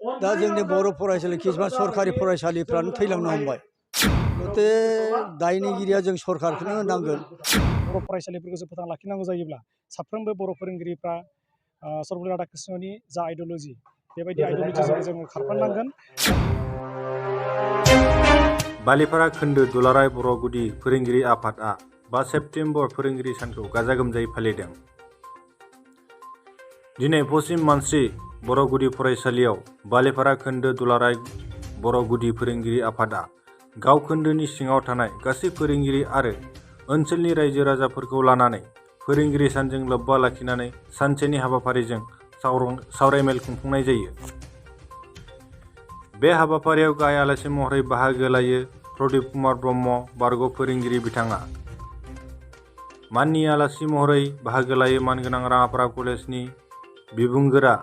दा जोंनि बर' फरायसालि किसुमान सरकारि फरायसालिफ्रानो थैलांनो हमबाय। गते दायनिगिरिया जों सरकारखौनो होनांगोन। बर' फरायसालिफोरखौ जों फोथांना लाखिनांगौ जायोब्ला साफ्रोमबो बर' फोरोंगिरिफ्रा सर्वपल्ली राधाकृष्णनि जा आइडिय'लजि बेबायदि आइडिय'लजिजों जोङो खारफानांगोन। बालिपारा खोन्दो दुलाराय बर' गुदि फोरोंगिरि आफादआ 5 सेप्तेम्बर फोरोंगिरि सानखौ गाजा गोमजायै फालिदों। दिनै पश्चिम मानस्रि बर' गुदि फरायसालियाव बालिपारा खोन्दो दुलाराय बर' गुदि फोरोंगिरि आफादआ गाव खोन्दोनि सिङाव थानाय गासै फोरोंगिरि आरो ओनसोलनि रायजो राजाफोरखौ लानानै फोरोंगिरि सानजों लोब्बा लाखिनानै सानसेनि हाबाफारिजों सावरायमेल खुंफुंनाय जायो। बे हाबाफारियाव गाहाय आलासि महरै बाहागो लायो प्रदीप कुमार ब्रह्म बारग' फोरोंगिरि बिथाङा। माननि आलासि महरै बाहागो लायो मानगोनां राङापारा कलेजनि बिबुंगोरा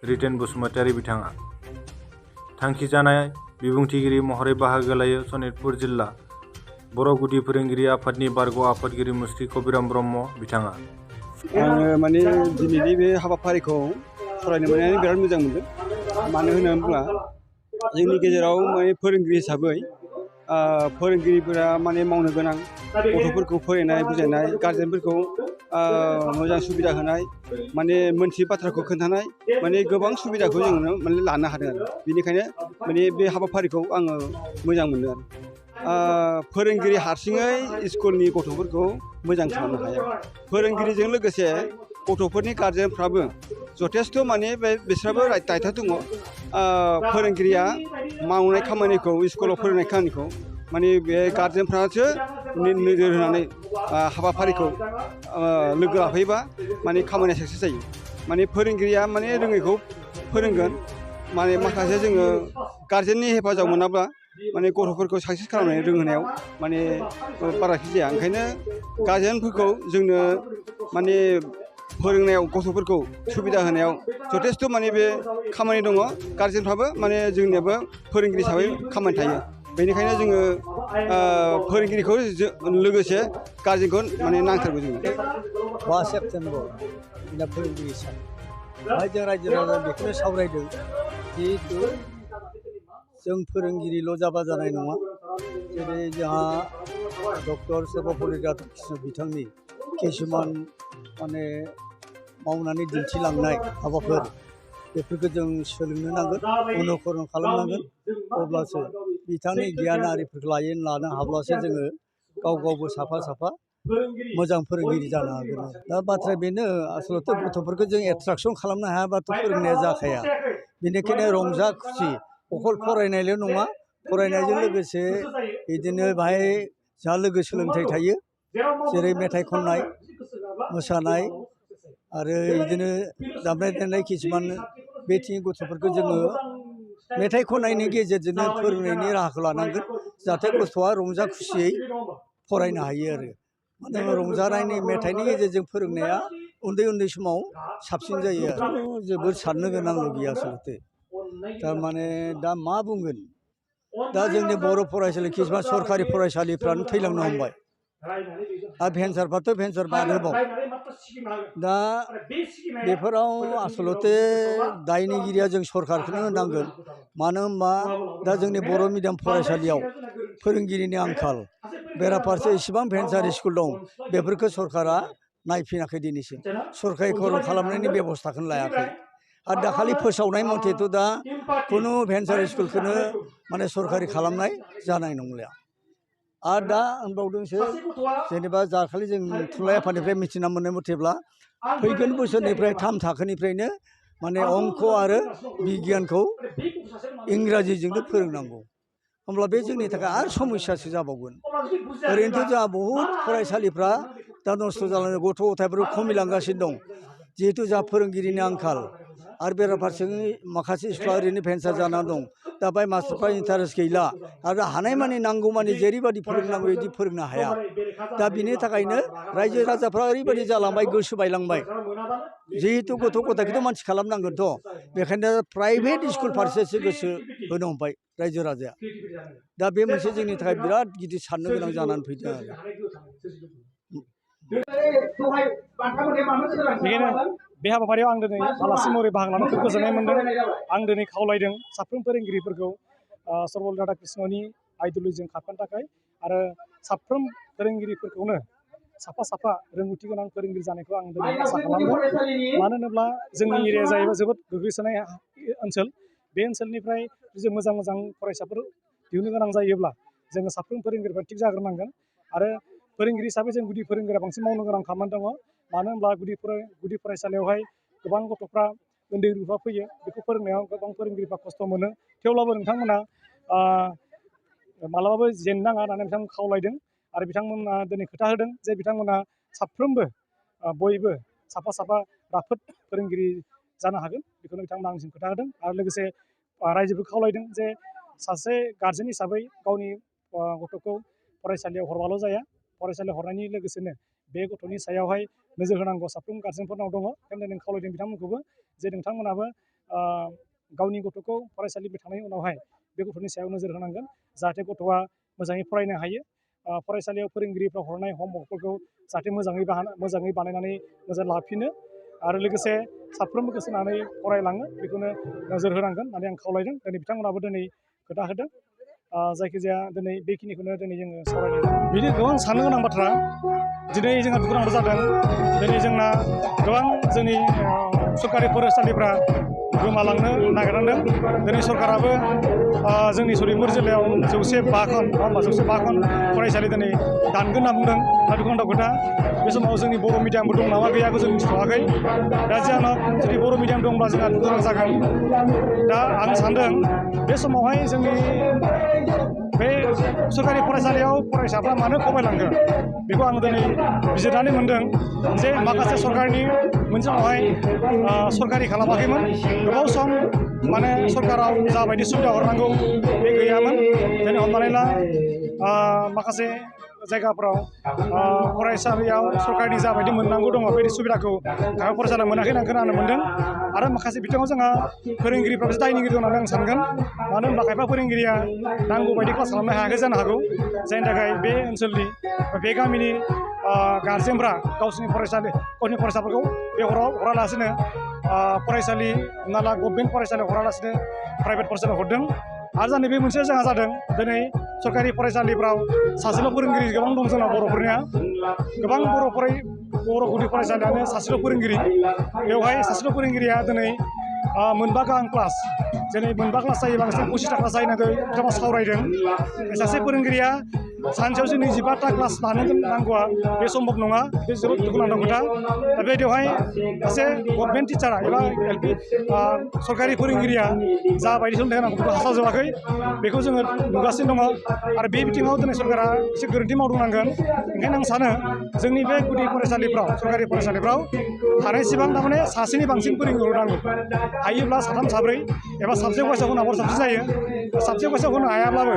रितेन बसुमतारी बिथाङा। थांखि जानाय बिबुंथिगिरि महरै बाहागो लायो सनितपुर जिल्ला बर' गुदि फोरोंगिरि आफादनि बारग' आफादगिरि मुस्रि कबिराम ब्रह्म बिथाङा। आङो माने दिनैनि बे हाबाफारिखौ फरायनो मोननानै बिराद मोजां मोनदों। मानो होनोब्ला जोंनि गेजेराव माने फोरोंगिरि हिसाबै फोरोंगिरिफोरा माने मावनो गोनां गथ'फोरखौ फोरोंनाय बुजायनाय गार्जेनफोरखौ मोजां सुबिदा होनाय माने मोनथियै बाथ्राखौ खोन्थानाय माने गोबां सुबिदाखौ जोङो माने लानो हादों आरो बेनिखायनो माने बे हाबाफारिखौ आङो मोजां मोनो आरो फोरोंगिरि हारसिङै स्कुलनि गथ'फोरखौ मोजां खालामनो हाया। फोरोंगिरिजों लोगोसे गथ'फोरनि गार्जेनफ्राबो जथेस्थ' माने बिसोराबो दायथ' दङ। फोरोंगिरिया मावनाय खामानिखौ स्कुलाव फोरोंनाय खामानिखौ माने बे गार्जेनफ्रासो नोजोर होनानै हाबाफारिखौ लोगो लाफैबा माने खामानिया साक्सेस जायो। माने फोरोंगिरिया माने रोङैखौ फोरोंगोन माने माखासे जोङो गार्जेननि हेफाजाब मोनाब्ला माने गथ'फोरखौ साक्सेस खालामनानै रोंहोनायाव माने बाराखि जाया। ओंखायनो गार्जेनफोरखौ जोंनो माने फोरोंनायाव गथ'फोरखौ सुबिदा होनायाव जथेस्थ' माने बे खामानि दङ। गार्जेनफ्राबो माने जोंनियाबो फोरोंगिरि हिसाबै खामानि थायो। बेनिखायनो जोङो फोरोंगिरिखौ लोगोसे गार्जेनखौ माने नांथारगौ जोंनो। 5 सेप्तेम्बर जोंना फोरोंगिरि सान। बेवहाय जों रायजो राजा बेखौनो सावरायदों जिहेतु जों फोरोंगिरिल' जाबा जानाय नङा। जेरै जोंहा डक्टर सर्वपल्ली राधाकृष्ण बिथांनि किसुमान माने मावनानै दिन्थिलांनाय हाबाफोर बेफोरखौ जों सोलोंनो नांगोन, अनुकरन खालामनांगोन। अब्लासो बिथांनि गियान आरिफोरखौ लानो हाब्लासो जोङो गाव गावबो साफा साफा मोजां फोरोंगिरि जानो हागोन। दा बाथ्राया बेनो आसलथे गथ'फोरखौ जों एट्राकसन खालामनो हायाबाथ' फोरोंनाया जाखाया। बेनिखायनो रंजा खुसि अकल फरायनायल' नङा, फरायनायजों लोगोसे बिदिनो बाहाय जोंहा लोगो सोलोंथाइ थायो। जेरै मेथाइ खननाय, मोसानाय आरो बिदिनो दामनाय देनाय किसुमान बेथिं गथ'फोरखौ जोङो मेथाइ खननायनि गेजेरजोंनो फोरोंनायनि राहाखौ लानांगोन जाहाथे गथ'आ रंजा खुसियै फरायनो हायो आरो माने रंजानायनि मेथाइनि गेजेरजों फोरोंनाया उन्दै उन्दै समाव साबसिन जायो आरो जोबोद साननो गोनांल' गैया आसलथे। थारमाने दा मा बुंगोन, दा जोंनि बर' फरायसालि किसुमान सरकारि फरायसालिफ्रानो थैलांनो हमबाय आरो भेन्सारफ्राथ' भेन्सार बानायबाव। दा बेफोराव आसलथे दायनिगिरिया जों सरकारखौनो होनांगोन। मानो होनबा दा जोंनि बर' मिडियाम फरायसालियाव फोरोंगिरिनि आंखाल, बेराफारसे इसेबां भेन्सार स्कुल दं बेफोरखौ सरकारा नायफिनाखै दिनैसिम। सरकारिकरन खालामनायनि बेब'स्थाखौनो लायाखै। आरो दाखालि फोसावनाय मथेथ' दा खुनु भेन्सार स्कुलखौनो माने सरकारि खालामनाय जानाय नंलिया। आरो दा होनबावदोंसो जेनेबा दाखालि जों थुनलाइ आफादनिफ्राय मिथिना मोननाय मथेब्ला फैगोन बोसोरनिफ्राय 3 थाखोनिफ्रायनो माने अंक आरो बिगियानखौ इंराजिजोंनो फोरोंनांगौ। होमब्ला बे जोंनि थाखाय आरो समस्यासो जाबावगोन। ओरैनोथ' जोंहा बहुद फरायसालिफ्रा दा नस्थ' जालांनो गथ' गथायफोरखौ खमिलांगासिनो दं जिहेतु जोंहा फोरोंगिरिनि आंखाल। आरो बेराफारसेथिं माखासे स्कुला ओरैनो भेन्सार जानानै दं। दा बाय मास्टारफ्रा इन्टारेस्ट गैला आरो हानायमानि नांगौमानि जेरैबायदि फोरोंनांगौ बिदि फोरोंनो हाया। दा बिनि थाखायनो रायजो राजाफ्रा ओरैबायदि जालांबाय, गोसो बायलांबाय जिहेतु गथ' गथायखौथ' मानसि खालामनांगोनथ'। बेखायनो प्राइभेट स्कुल फारसेसो गोसो होनो हमबाय रायजो राजाया। दा बे मोनसे जोंनि थाखाय बिराद गिदिर साननो गोनां जानानै फैदों आरो। बेनिखायनो बे हाबाफारियाव आं दिनै आलासि महरै बाहागो लानो खोब गोजोननाय मोन्दों। आं दिनै खावलायदों साफ्रोम फोरोंगिरिफोरखौ सर्वपल्ली राधाकृष्णनि आइडिय'लजिजों खारफानो थाखाय आरो साफ्रोम फोरोंगिरिफोरखौनो साफा रोंगौथि गोनां फोरोंगिरि जानायखौ आं दिनै आसा खालामदों। मानो होनोब्ला जोंनि एरियाया जाहैबाय जोबोद गोग्लैसोनाय ओनसोल। बे ओनसोलनिफ्राय जुदि मोजां फरायसाफोर दिहुननो गोनां जायोब्ला जोङो साफ्रोम फोरोंगिरिफ्रा थिग जाग्रोनांगोन आरो फोरोंगिरि हिसाबै जों गुदि फोरोंगिरिया बांसिन मावनो गोनां खामानि दङ। मानो होनब्ला गुदि फरायसालियावहाय गोबां गथ'फ्रा उन्दै उन्दैफ्रा फैयो, बेखौ फोरोंनायाव गोबां फोरोंगिरिफ्रा खस्थ' मोनो। थेवब्लाबो नोंथांमोना मालाबाबो जेन नाङा होननानै बिथांमोन खावलायदों आरो बिथांमोना दिनै खोथा होदों जे बिथांमोना साफ्रोमबो बयबो साफा राफोद फोरोंगिरि जानो हागोन, बेखौनो बिथांमोना आंसिम खोथा होदों। आरो लोगोसे रायजोफोरखौ खावलायदों जे सासे गारजेन हिसाबै गावनि गथ'खौ फरायसालियाव हरबाल' जाया, फरायसालियाव हरनायनि लोगोसेनो बे गथ'नि सायावहाय नोजोर होनांगौ साफ्रोम गारजेनफोरनाव दङ। बेनिखायनो जों खावलायदों बिथांमोनखौबो जे नोंथांमोनाबो गावनि गथ'खौ फरायसालिनिफ्राय थांनायनि उनावहाय बे गथ'नि सायाव नोजोर होनांगोन जाहाथे गथ'आ मोजाङै फरायनो हायो। फरायसालियाव फोरोंगिरिफ्रा हरनाय हमवर्कफोरखौ जाहाथे मोजाङै बानायनानै नोजोर लाफिनो आरो लोगोसे साफ्रोमबो गोसो होनानै फरायलाङो, बेखौनो नोजोर होनांगोन होननानै आं खावलायदों। दिनै बिथांमोनाबो दिनै खोथा होदों। जायखिजाया दिनै बेखिनिखौनो दिनै जोङो सावरायदों। बिदि गोबां साननो गोनां बाथ्रा दिनै जोंहा दुखुनांथाव जादों। दिनै जोंना गोबां जोंनि सरकारि फरायसालिफ्रा गोमालांनो नागिरदों। दिनै सरकाराबो जोंनि सनितपुर जिल्लायाव 105 खन फरायसालि दिनै दानगोन होनना बुंदों। दा दुखुनांथाव खोथा, बे समाव जोंनि बर' मिडियामबो दं नामा गैयाखौ जों मिथिथ'वाखै। दा जियानो जुदि बर' मिडियाम दंब्ला जोंहा दुखु गोनां जागोन। दा आं सानदों बे समावहाय जोंनि बे सरकारि फरायसालियाव फरायसाफ्रा मानो खमायलांखो बेखौ आं दिनै बिजिरनानै मोनदों जे माखासे सरकारनि मोनसे समावहाय सरकारि खालामाखैमोन। गोबाव सम माने सरकाराव जाबायदि सुबिदा हरनांगौ बे गैयामोन। दिनै हमनानै ला माखासे जायगाफ्राव फरायसालियाव सरकारनि जाबायदि मोननांगौ दङ बेबायदि सुबिदाखौ खायफा फरायसालियाव मोनाखै होनना खोनानो मोन्दों। आरो माखासे बिथिङाव जोंहा फोरोंगिरिफ्राबो दायनिगिरि दं होननानै आं सानगोन। मानो होनब्ला खायफा फोरोंगिरिया नांगौ बायदि क्लास खालामनो हायाखै जानो हागौ, जायनि थाखाय बे ओनसोलनि बे गामिनि गारजेनफ्रा गावसोरनि फरायसाफोरखौ बे हरालासिनो फरायसालि हमना ला गभर्नमेन्ट फरायसालियाव हरालासिनो प्राइभेट फरायसालियाव हरदों। आरो जानो बे मोनसे जोंहा जादों दिनै सरकारि फरायसालिफ्राव सासेल' फोरोंगिरि गोबां दं जोंना बर'फोरनिया। गोबां बर' गुदि फरायसालियानो सासेल' फोरोंगिरि। बेवहाय सासेल' फोरोंगिरिया दिनै मोनबा गाहाम क्लास, जेरै मोनबा क्लास जायोबा नोंसोर 25टा क्लास जायो होननानै बिथांमोना सावरायदों। सासे फोरोंगिरिया सानसेयाव जों 22टा क्लास लानो नांगौआ बे सम्भब नङा। बे जोबोद दुखुनांथाव खोथा। दा बेबायदियावहाय सासे गभर्नमेन्ट टिचारा एबा LP सरकारि फोरोंगिरिया जाबायदि सोलोंथाइ होनांगौ बेखौ हास्लाबजोबाखै, बेखौ जोङो नुगासिनो दङ। आरो बे बिथिङाव दिनै सरकारा एसे गोरोन्थि मावनांगोन। ओंखायनो आं सानो जोंनि बे गुदि फरायसालिफ्राव सरकारि फरायसालिफ्राव थानायसिबां थारमाने सासेनि बांसिन फोरोंगिरि हरनांगौ। हायोब्ला 3 4 एबा साबजेक्ट वाइसआव होनांगौ साबसिन जायो। साबजेक्ट वाइसआव होनो हायाब्लाबो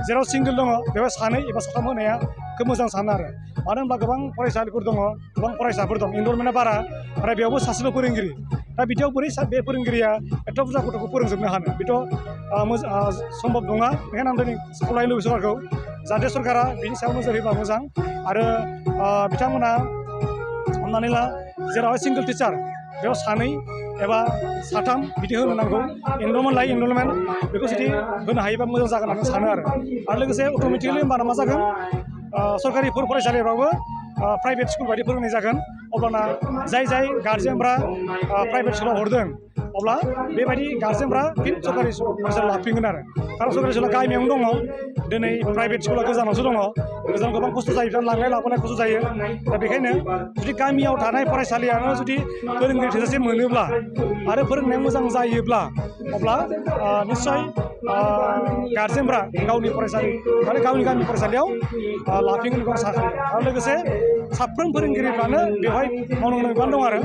जेराव सिंगोल दङ बेवहाय 2 एबा 3 होनाया खोब मोजां सानो आरो। मानो होनब्ला गोबां फरायसालिफोर दङ, गोबां फरायसाफोर दं, एनरलमेन्टआ बारा आरो बेयावबो सासेल' फोरोंगिरि। दा बिदियाव बोरै बे फोरोंगिरिया एथ' बुरजा गथ'खौ फोरोंजोबनो हानो, बेथ' सम्भब नङा। बेखायनो आं दिनै खावलायनो लुबैयो सरकारखौ जाहाथे सरकारा बिनि सायाव नोजोर होयोब्ला मोजां। आरो बिथांमोना हमनानै ला जेरावहाय सिंगोल टिचार बेयाव 2 एबा 3 बिदि होनो नांगौ। एनरलमेन्ट लायै एनरलमेन्ट बेखौ जुदि होनो हायोबा मोजां जागोन होननानै सानो आरो लोगोसे अट'मेटिकेलि होमबाना मा जागोन, सरकारि फरायसालिफ्रावबो प्राइभेट स्कुल बायदि फोरोंनाय जागोन। अब्लाना जाय गार्जेनफ्रा प्राइभेट स्कुलाव हरदों अब्ला बेबायदि गार्जेनफ्रा फिन सरकारि फरायसालियाव हाबफिनगोन आरो। खारन सरकारि स्कुला गामियावनो दङ, दिनै प्राइभेट स्कुला गोजानावसो दङ। गोजान गोबां खस्थ' जायो, लांलाय लाबोलाय खस्थ' जायो। दा बेखायनो जुदि गामियाव थानाय फरायसालियानो जुदि फोरोंगिरि थोजासे मोनोब्ला आरो फोरोंनाया मोजां जायोब्ला अब्ला निस्सय गार्जेनफ्रा गावनि फरायसालि माने गावनि गामि फरायसालियाव लाफिनगोनखौ आं सानो। आरो लोगोसे साफ्रोम फोरोंगिरिफ्रानो बेवहाय मावनांगौ बिबान दं आरो।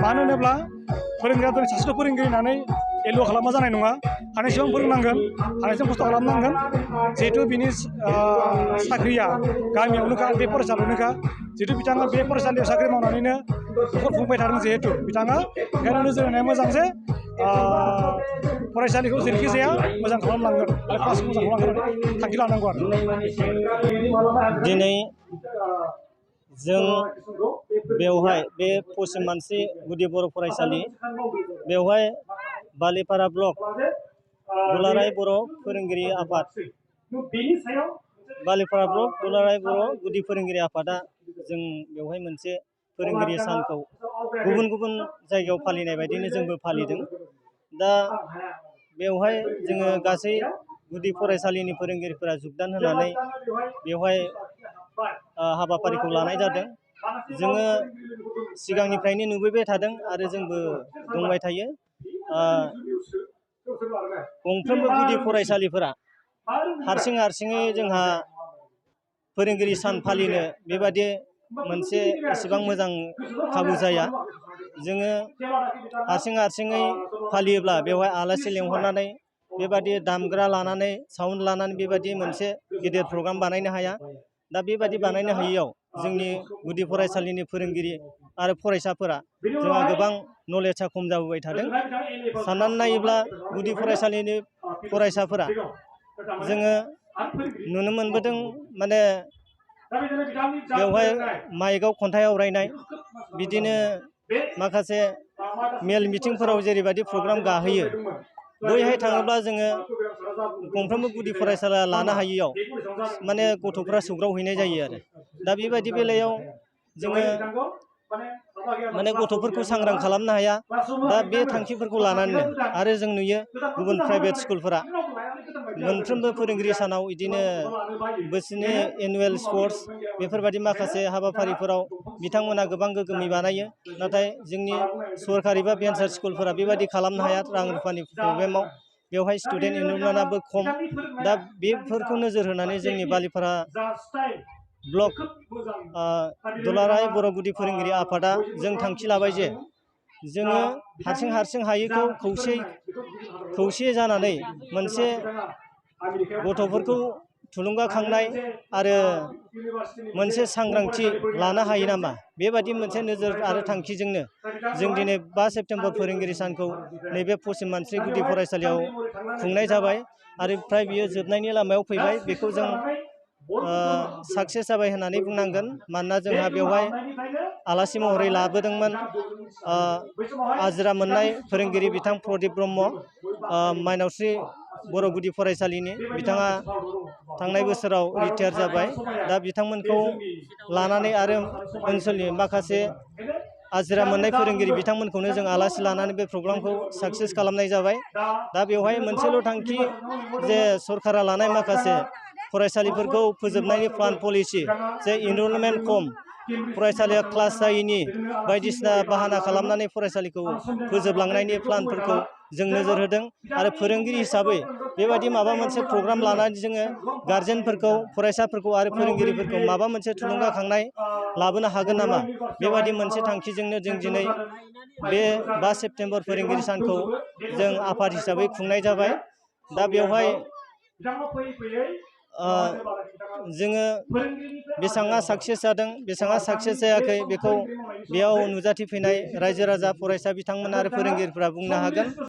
मानो होनोब्ला फोरोंगिरिया दिनै सासेल' फोरोंगिरि होननानै एलु खालामबा जानाय नङा। हानायसेबां फोरोंनांगोन, हानायसेबां खस्थ' खालामनांगोन। जिहेथु बिनि साख्रिया गामियावनोखा, बे फरायसालियावनोखा। जिहेतु बिथाङा बे फरायसालियाव साख्रि मावनानैनो न'खर खुंबाय थादों जिहेतु बिथाङा, ओंखायनो नोजोर होनाया मोजां जे फरायसालिखौ जेरैखि जाया मोजां खालामलांगोन आरो क्लासखौ मोजां खालामलांगोन होननानै थांखि लानांगौ आरो। दिनै जों बेवहाय बे पश्चिम मानसि गुदि बर' फरायसालि बेवहाय बालिपारा ब्लक दुलाराय बर' फोरोंगिरि आफाद बालिपारा ब्लक दुलाराय बर' गुदि फोरोंगिरि आफादा जों बेवहाय मोनसे फोरोंगिरि सानखौ गुबुन गुबुन जायगायाव फालिनाय बायदिनो जोंबो फालिदों। दा बेवहाय जोङो गासै गुदि फरायसालिनि फोरोंगिरिफोरा जुगदान होनानै बेवहाय हाबाफारिखौ लानाय जादों। जोङो सिगांनिफ्रायनो नुबोबाय थादों आरो जोंबो दंबाय थायो। गंफ्रोमबो गुदि फरायसालिफोरा हारसिङै जोंहा फोरोंगिरि सान फालिनो बेबादि मोनसे एसेबां मोजां खाबु जाया। जोङो हारसिङै फालियोब्ला बेवहाय आलासि लेंहरनानै बेबादि दामग्रा लानानै साउन्ड लानानै बेबादि मोनसे गेदेर प्रग्राम बानायनो हाया। दा बेबादि बानायनो हायैयाव जोंनि गुदि फरायसालिनि फोरोंगिरि आरो फरायसाफोरा जोंहा गोबां नलेजआ खम जाबोबाय थादों। साननानै नायोब्ला गुदि फरायसालिनि फरायसाफोरा जोङो नुनो मोनबोदों माने बेवहाय माइकआव खन्थाइ आवरायनाय बिदिनो माखासे मेल मिटिंफोराव जेरैबायदि प्रग्राम गाहोयो बैहाय थाङोब्ला जोङो गंफ्रोमबो गुदि फरायसालिया लानो हायैयाव माने गथ'फ्रा सौग्रावहैनाय जायो आरो। दा बेबायदि बेलायाव जोङो माने गथ'फोरखौ सांग्रां खालामनो हाया। दा बे थांखिफोरखौ लानानैनो आरो जों नुयो गुबुन प्राइभेट स्कुलफोरा मोनफ्रोमबो फोरोंगिरि सानाव बिदिनो बोसोरनि एनुवेल स्पर्ट्स बेफोरबायदि माखासे हाबाफारिफोराव बिथांमोना गोबां गोग्गोमै बानायो। नाथाय जोंनि सरकारि बा भेन्सार स्कुलफोरा बेबायदि खालामनो हाया रां रुफानि प्रब्लेमाव। बेवहाय स्टुडेन्ट इनरलमेन्टआबो खम। दा बेफोरखौ नोजोर होनानै जोंनि बालिपारा ब्लक दुलाराय बर' गुदि फोरोंगिरि आफादा जों थांखि लाबाय जे जोङो हारसिं हायैखौ खौसे जानानै मोनसे गथ'फोरखौ थुलुंगाखांनाय आरो मोनसे सांग्रांथि लानो हायो नामा बेबायदि मोनसे नोजोर आरो थांखिजोंनो जों दिनै 5 सेप्तेम्बर फोरोंगिरि सानखौ नैबे पश्चिम मानसि गुदि फरायसालियाव खुंनाय जाबाय आरो फ्राय बियो जोबनायनि लामायाव फैबाय। बेखौ जों साक्सेस जाबाय होननानै बुंनांगोन। मानोना जोंहा बेवहाय आलासि महरै लाबोदोंमोन आजिरा मोननाय फोरोंगिरि बिथां प्रदीप ब्रह्म माइनावस्रि बर' गुदि फरायसालिनि बिथाङा थांनाय बोसोराव रिटायार जाबाय। दा बिथांमोनखौ लानानै आरो ओनसोलनि माखासे आजिरा मोननाय फोरोंगिरि बिथांमोनखौनो जों आलासि लानानै बे प्रग्रामखौ साक्सेस खालामनाय जाबाय। दा बेवहाय मोनसेल' थांखि जे सरकारा लानाय माखासे फरायसालिफोरखौ फोजोबनायनि प्लान पलिसि जे इनरलमेन्ट खम फरायसालिया क्लास जायैनि बायदिसिना बाहाना खालामनानै फरायसालिखौ फोजोबलांनायनि प्लानफोरखौ जों नोजोर होदों। आरो फोरोंगिरि हिसाबै बेबायदि माबा मोनसे प्रग्राम लानानै जोङो गार्जेनफोरखौ फरायसाफोरखौ आरो फोरोंगिरिफोरखौ माबा मोनसे थुलुंगाखांनाय लाबोनो हागोन नामा बेबायदि मोनसे थांखिजोंनो जों दिनै बे 5 सेप्तेम्बर फोरोंगिरि सानखौ जों आफाद हिसाबै खुंनाय जाबाय। दा बेवहाय जोङो बेसेबां साक्सेस जादों बेसेबां साक्सेस जायाखै बेखौ बेयाव नुजाथिफैनाय रायजो राजा फरायसा बिथांमोन आरो फोरोंगिरिफ्रा बुंनो हागोन।